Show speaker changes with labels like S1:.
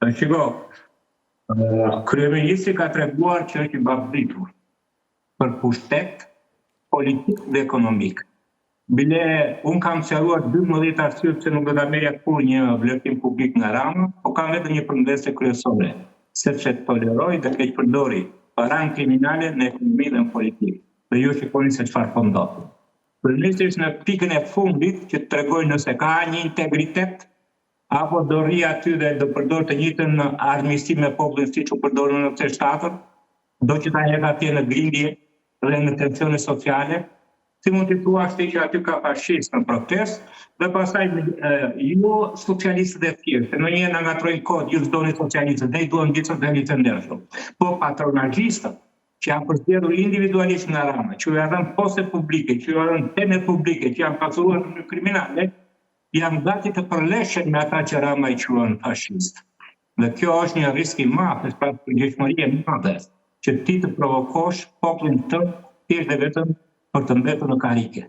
S1: Shiko, kryeministri ka treguar që është i babëzitur për pushtet politik dhe ekonomik. Bile, unë kam sqaruar 12 arsye pse nuk do ta merrja kurrë një vlerësim publik nga Rama, po kam vetëm një përmbledhje kryesore, sepse toleroi dhe keqpërdori paranë kriminale në ekonomi dhe në politikë. Dhe ju shikoni se çfarë po ndodh. Kryeministri është në pikën e fundit që të tregojë nëse ka një integritet apo do rri aty dhe do përdor të njëjtën armiqësi me popullin siç u përdor në 97-ën, do që ta hedh atje në grindje dhe në tensione sociale. Si mund t'i thuash ti që aty ka fashistë në protestë dhe pastaj ju socialistët e thjeshtë, se ndonjëherë na ngatërrojnë kot, ju s'doni socialistët, ne i duam gjithë socialistët e ndershëm. Po patronazhistët që janë përzgjedhur individualisht nga Rama, që u janë dhënë poste publike, që u janë dhënë tendera publike, që janë pasuruar në mënyrë kriminale, janë gati të përleshen me ata që Rama i quan fashistë. Dhe kjo është një risk i madh, është pra përgjegjshmëri e madhe që ti të provokosh popullin tënd thjesht dhe vetëm për të mbetur në karrige.